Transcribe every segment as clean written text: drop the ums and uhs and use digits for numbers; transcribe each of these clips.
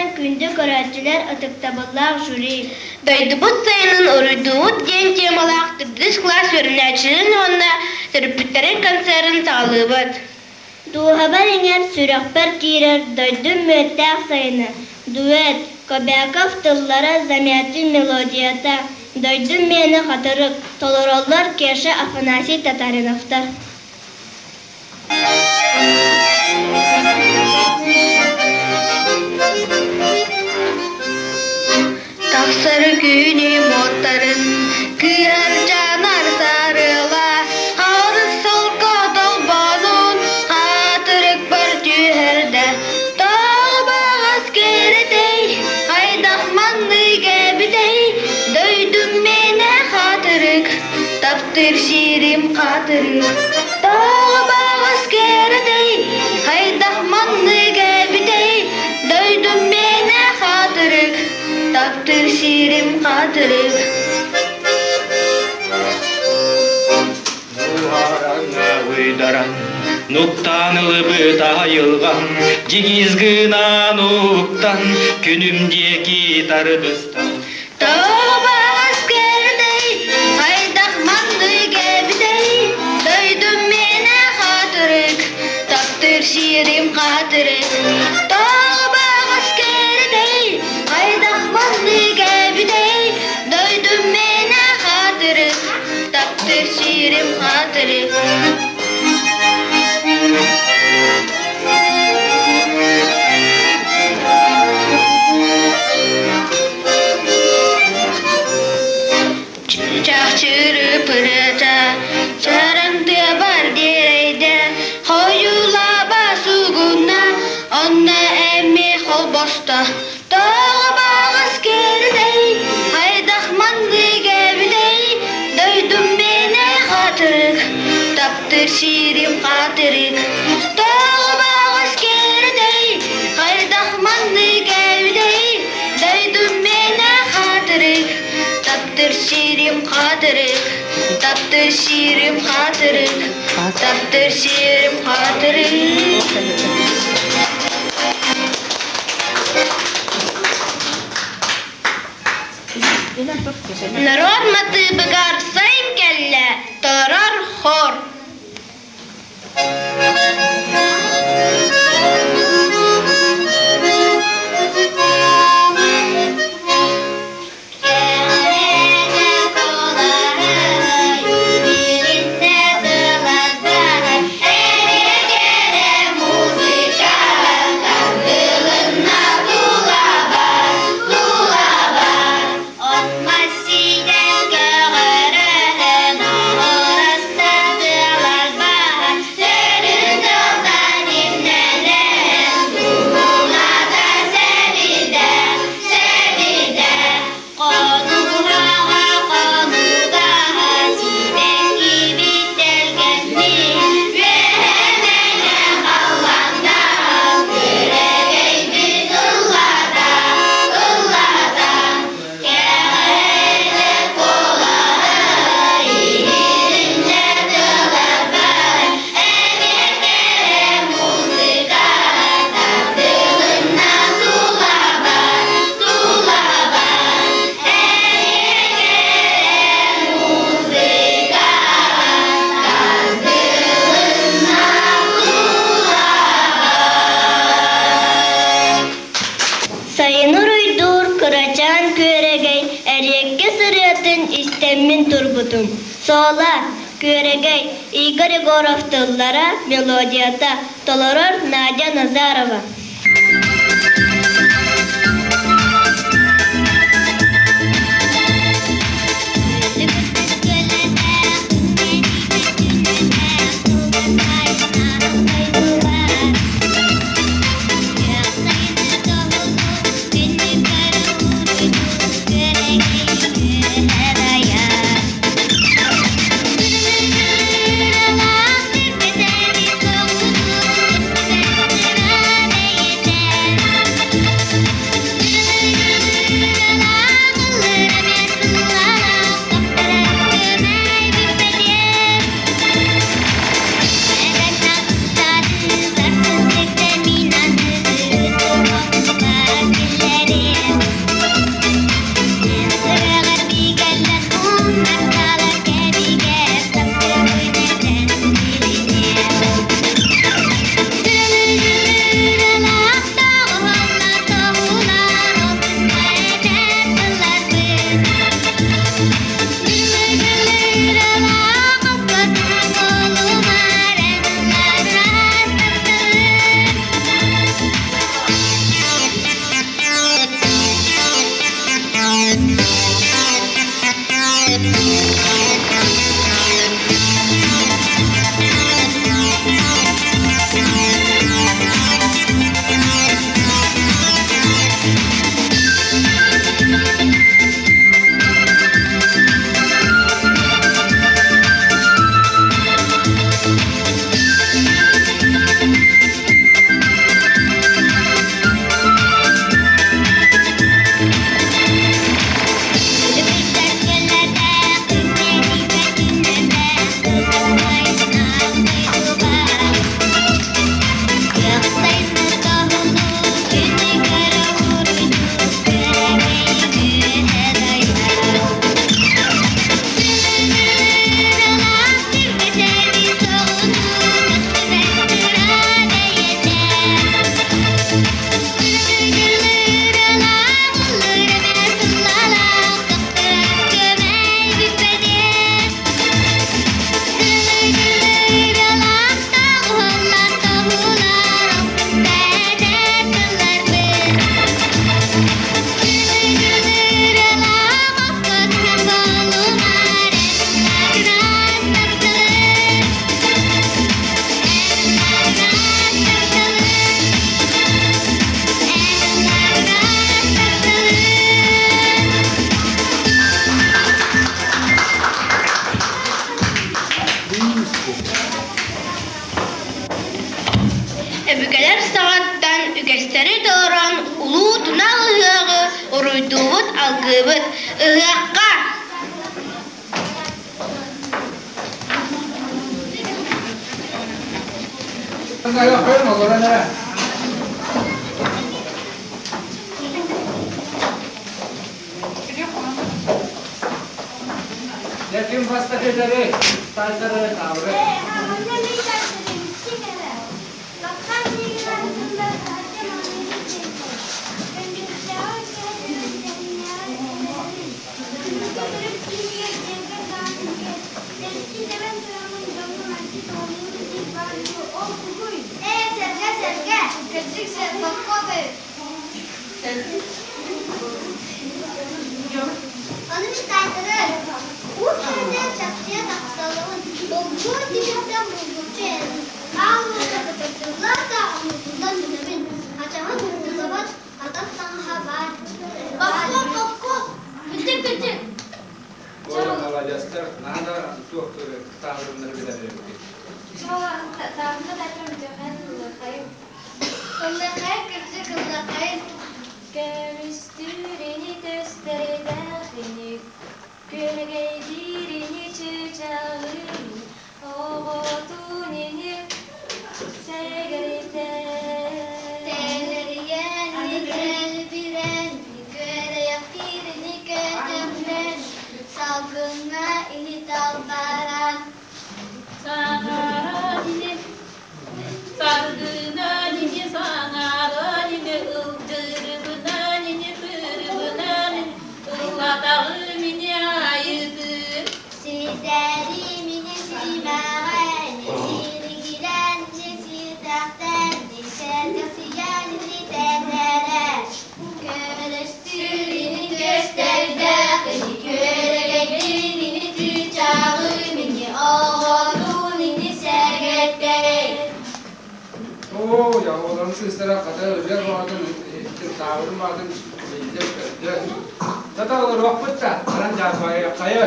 күнүнэн күндү көрөөччүлэр, ытыктабыллаах жюри! Дойдубут сайынын уруйдуубут диэн темалаах төрдүс кылаас үөрэнээччилэрин уонна төрөппүттэрин концерын саҕалыыбыт. Дууһабар иҥэр, сүрэхпэр киирэр дойдум мүөттээх сайына, дуэт, Кобяков тыллара, Замятин мелодията, дойдум миэнэ хатырык, толороллор Кеша Афанасий Татариновтар. Тахсар күнүм уоттарын кыһарчанар сарыала Харыс солко толбонун хатырыкпар түһэрдэ Тоҕо кэрэтэй хайдах маннык эбитэй Дойдум миэнэ хатырык таптыыр сирим хатырык Тоҕо баҕас кэрэтэй хайдах маннык эбитэй Дойдум миэнэ хатырык таптыыр сирим хатырык Уйдаран, нуктаан ылыбыт айылҕам, дьигиз гынан уктан, күнүм диэки тардыстан. Тоҕо баҕас кэрэтэй хайдах маннык эбитэй Дойдум миэнэ хатырык таптыыр сирим хатырык Тоҕо баҕас кэрэтэй хайдах маннык эбитэй Дойдум миэнэ хатырык таптыыр сирим хатырык Чахчыры-пырыта, чарантыабар диэрэйдэ, хойуулаба сугуна, онно эми холбосто. Тоҕо баҕас кэрдэй, хайдах маннык эбитэй, дойдум миэнэ хатырык, таптыыр сирим хатырык. Тоҕо баҕас кэрдэй, хайдах маннык эбитэй, дойдум миэнэ хатырык, таптыыр сирим хатырык, таптыыр сирим хатырык, таптыыр сирим хатырык. Норуот матыыбыгар сайын кэллэ, толорор хор. Сайын уруйдуур кырачаан күөрэгэй эриэккэ сырыатын истэммин турбутум. Суола, Күөрэгэй, Игорь Егоров тыллара, мелодията, толорор Надя Назарова. Үгэстэри толорон улуу тунал ыһыаҕы уруйдуубут, алгыыбыт. Ыһыахха! Ким бастакы тайтары таабыры. Ону мин таайтарар. Уу киһитэ чахчыйа тахсаллыбын, булгу тимиртэн булгуччу эрэбин. Аал уота кытырдыллар да омурдуллан бүтэбин. Ачаҕын муннулабат атах таҥаһа баар. Бопкуоп, бопкуоп, күтүк, күтүк. Ой, маладьыастар, наада туох таабырыннары билэр эбиккит. Таабырына таайтаран бүтүөххэ ыллыаххайын. Ыллыаххайын, кырдьык ыллыаххайын. Көмүстүүр ини төстөрүдээх ини, күөрэгэйдиир ини чыычааҕын, оҕотун ини сэгэритэ. Тэлэрийэн, тэлбирэн, күөрэйэхтиир ини көтөхтөн, салгыҥҥа ини талбаран. Саҥаран ини, саргынан ини, саҥаран ини, ылдьырыбынан ини, тырыбынан ини, ыллатаҕым ини айытын. Ситэри мини симэҕэни, сиригирэн сирдэхтэн, сэргэхсийэн ититэнэрэ. Көмөлөстүүр ини көстөрдөөх ини күөрэгэйдиин ини чыычааҕым ини оҕотун ини сэргэтэй. Оо, оҕолорун сыыстара хата ырыа баҕатын таабырын баҕатын биллэ көрдө. Тата олоруохпут да, баран дьаарбайыаххайы.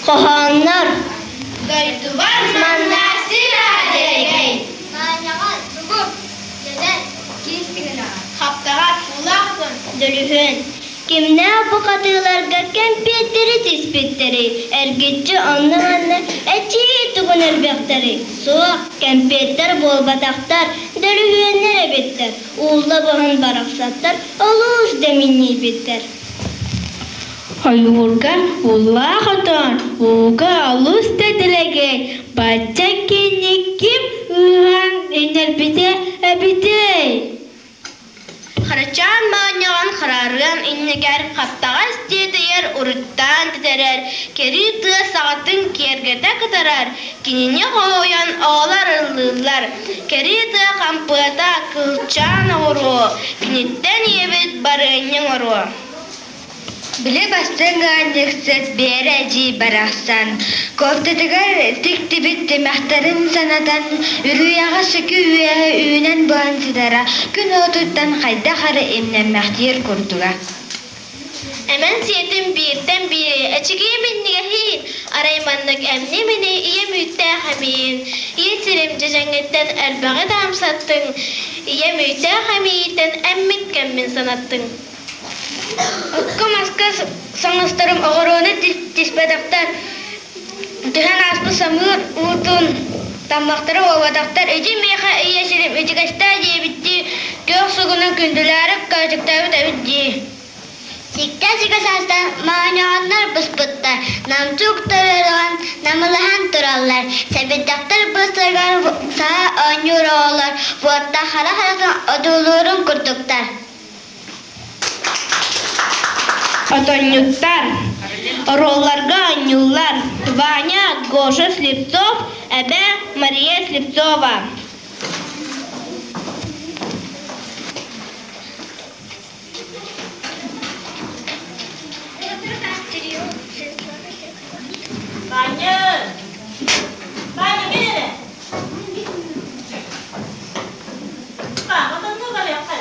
Хоһооннор Дойдубар манна сир аадэрэгэй Маанньаҕа тугу дьэдэн киис тыгынаҕа Хаптаҕас уулаах отон Дөлүһүөн Кимнээх бу хатыыларга кэмпиэттэри тиспиттэрий, эргиччи онно-манна эчии тугун элбэхтэрий? Суох, кэмпиэттэр буолбатахтар, дөлүһүөннэр эбиттэр, уулла буһан барахсаттар олус да минньийбиттэр. Ойуурга уулаах отон, ууга олус да дэлэгэй, бачча кини ким ыыһаан иҥэрбитэ эбитэй? Харачаан моонньоҕон хараарыан иннигэр хаптаҕас тиэтэйэр, уруттаан тэтэрэр, кэрии тыа саҕатын киэргэтэ кытарар, кинини хоһуйан оҕолор ыллыыллар: кэрии тыа хампыата кыһылчаан оҕуруо, киниттэн ийэбит барыанньа оҥоруо. Били бастыҥ ыанньыксыт Биэрэ эдьиий барахсан, куоптатыгар тиктибит тимэхтэрин санатан, үрүйэҕэ сүкү үөһэ үүнэн буһан сытара күн уотуттан хайдах эрэ имнэммэхтиир курдуга. Эмэн сиэтим бииртэн биири эчигии минньигэһиин, арай маннык эмни-мини ийэм үүттээх эмиийин, ийэ сирим дьэдьэҥҥиттэн элбэҕи да амсаттыҥ, ийэм үүттээх эмиийиттэн эммит кэммин санаттыҥ. Окко-маска саҥастарым оҕуруону тиспэтэхтэр, түһэн ааспыт самыыр уутун таммахтара уолбатахтар, ити миэхэ ийэ сирим ичигэстээ диэбиттии күөх сугунун күндүлээри көөчүктээбит эбит дии. Сиккэ-сикэ саастан моонньоҕоннор буспуттар, намчы уктарыаҕын намылыһан тураллар, сэбирдэхтэр быыстарыгар саһа оонньуур оҕолор буоттах хара-харатын одуулуурун курдуктар. Отонньуттар, оруолларга оонньууллар Ваня, Гоша Слепцов, эбэ Мария Слепцова. Ваня! Ваня, кэл эрэ! Ба, отоннуу барыахха.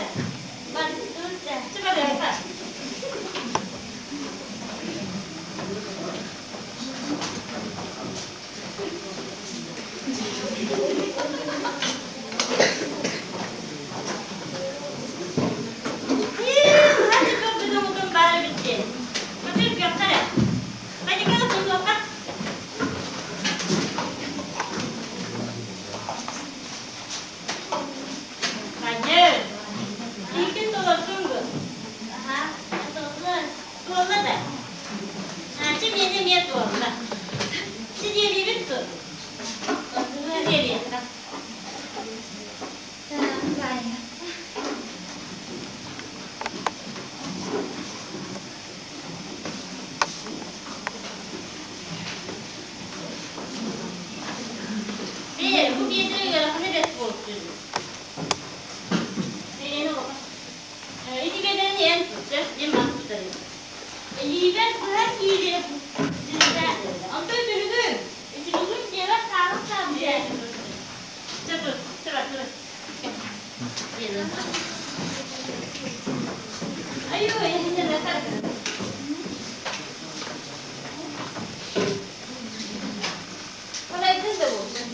Бу биэдэрэ ыарахана бэрт буолсу. Ити биэдэрэни эн тут, мин мас тутарым. Илиибэр быһа киириэ Онтон үтүлүгүн, үтүлүгүн дьиэбэр хаалан хаалбыт. Чэ тут, чэ тут. Айуу, эһиннэ Балайдын да буолсун.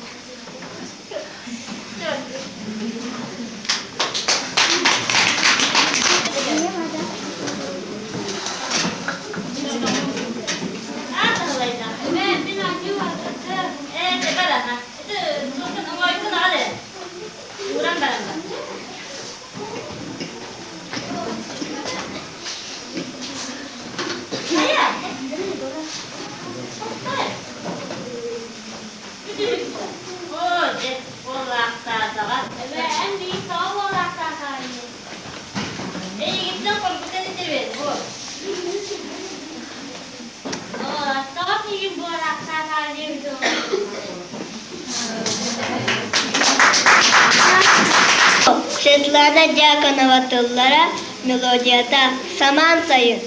Эйигиттэн хоргутан итэбин, бу. Тоҕо миигин буораахтаатаҕа диэбитим. Светлана Дьяконова тыллара, мелодията «Самаан сайын».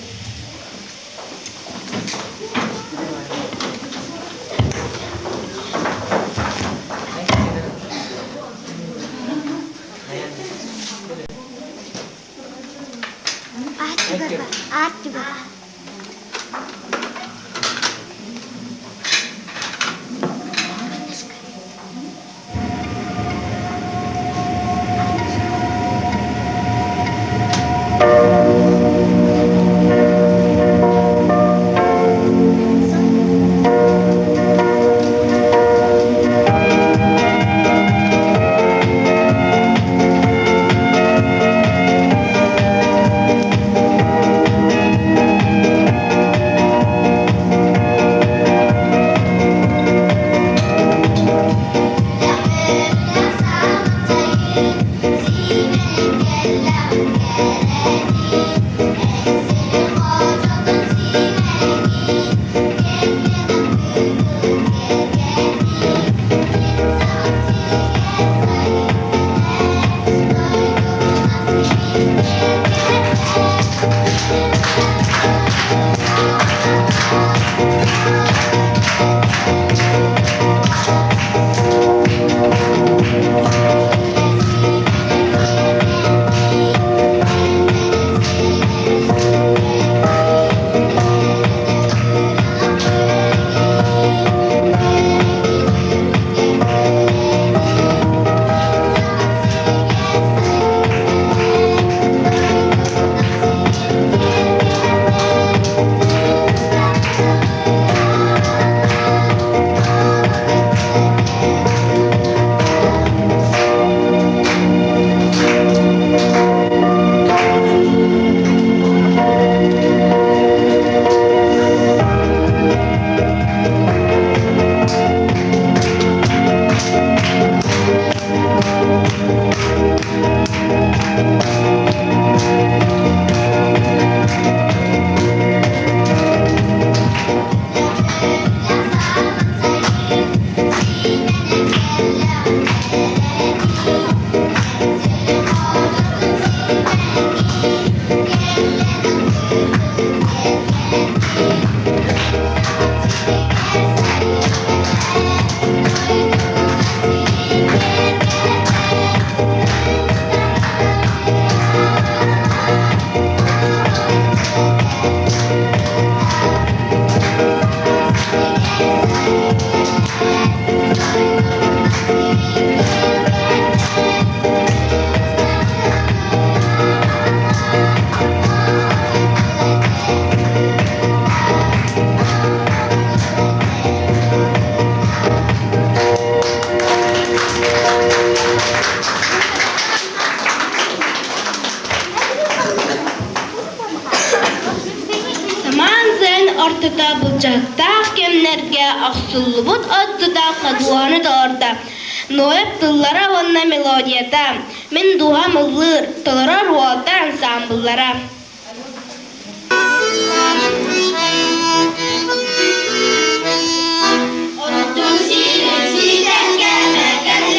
Самаан сайын ортото былдьаһыктаах кэмнэргэ охсуллубут от тута ходуһаны толордо. Ноев тыллара уонна мелодията «Мин дууһам ыллыыр» толорор уолаттар ансаамбыллара. Оттун сири ситэн кэлбэккэ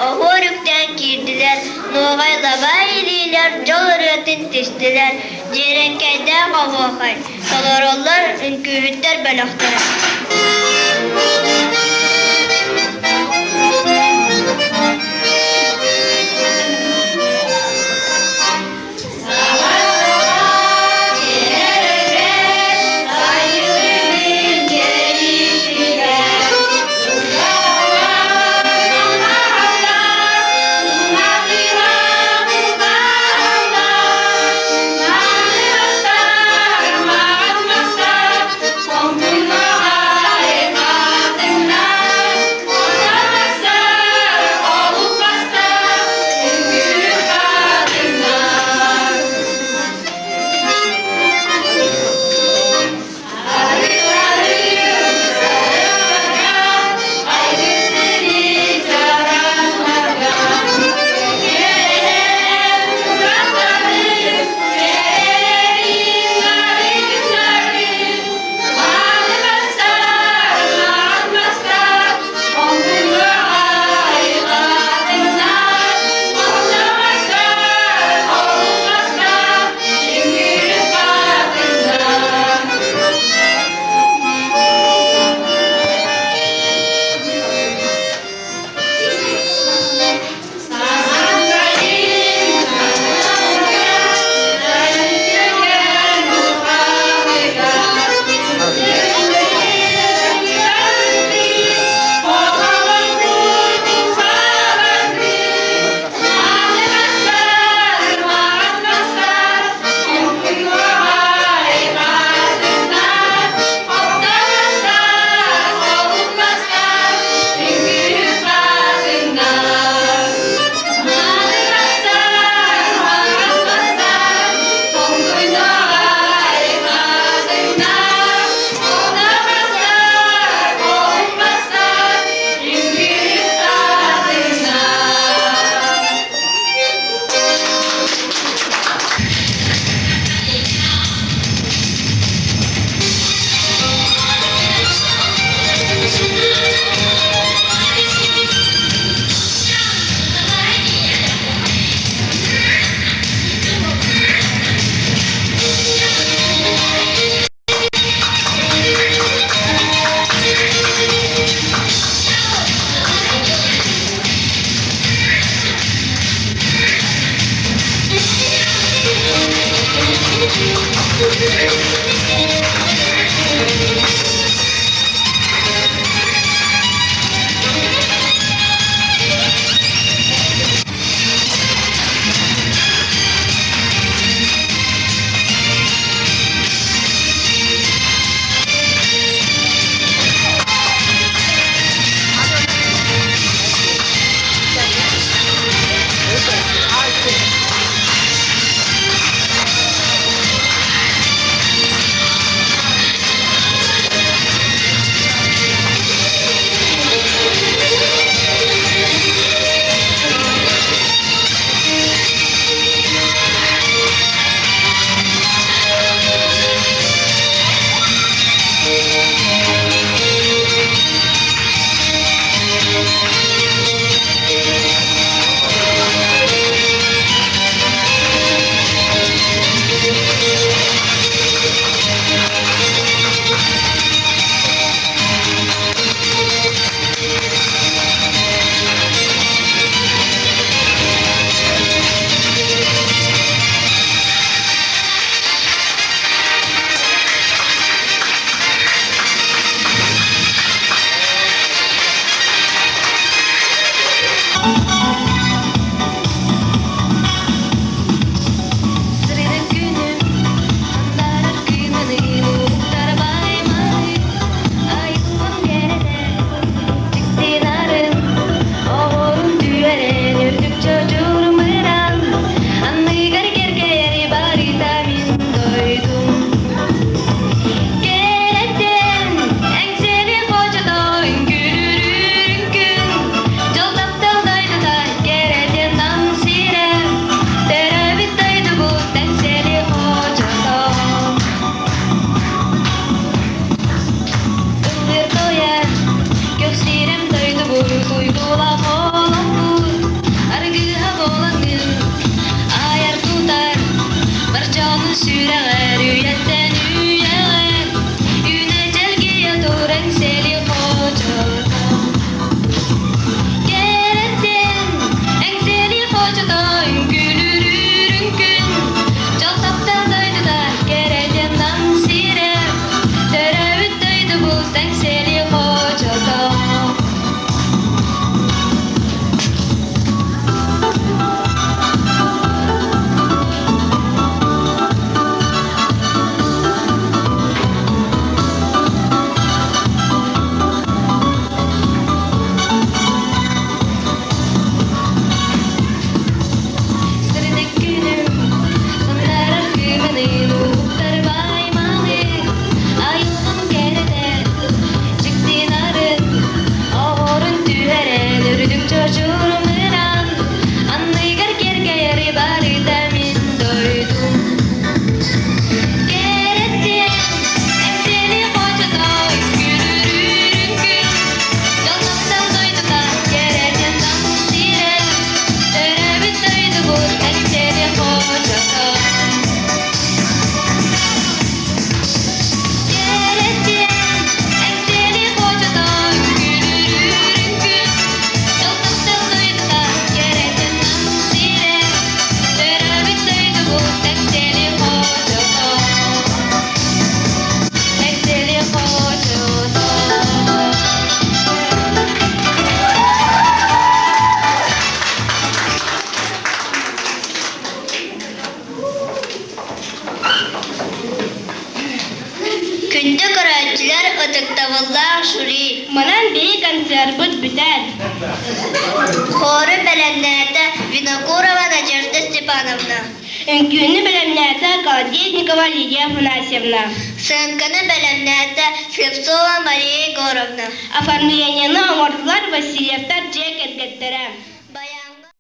оһуор үктээн киирдилэр, нуоҕай лабаа илиилэр дьол ырыатын тистилэр, дьиэрэҥкэйдээх оһуохай, толороллор үҥкүүһүттэр бөлөхтөрө. хочото. Кэрэтин, эҥсиэли хочото, үҥкүүлүүр үҥкүн, дьол таптал дойдута, кэрэтин нам сирэ, төрөөбүт дойдубут эҥсиэли хочото. Сырдык күнүм, санаарар кыымынын уһуктар баймалы, айылҕам кэрэтэ, дьикти нарын, оҕорун түһэрэн, үрдүк чочурумунан, анныгар киэркэйэр барыта мин дойдум. Кэрэтиэн, эҥсиэли хочото, үҥкүүлүүр үҥкүн, дьол дойдута, кэрэтиэн нам сирэ, төрөөбүт дойдубут эҥсиэли хочото. Кэрэтиэн, эҥсиэли хочото, үҥкүүлүүр үҥкүн, дьол дойдута, кэрэтиэн нам сирэ, төрөөбүт дойдубут эҥсиэли хочото. Эҥсиэли хочото. Күндү көрөөччүлэр, ытыктабыллаах жюри. Манан биһи концерпыт бүтэр. Хору бэлэмнээтэ Винокурова Надежда Степановна. Үҥкүүнү бэлэмнээтэ Колодезникова Лидия Афанасьевна. Сценканы бэлэмнээтэ Слепцова Мария Егоровна. Оформлениены оҥордулар Васильевтар дьиэ кэргэттэрэ.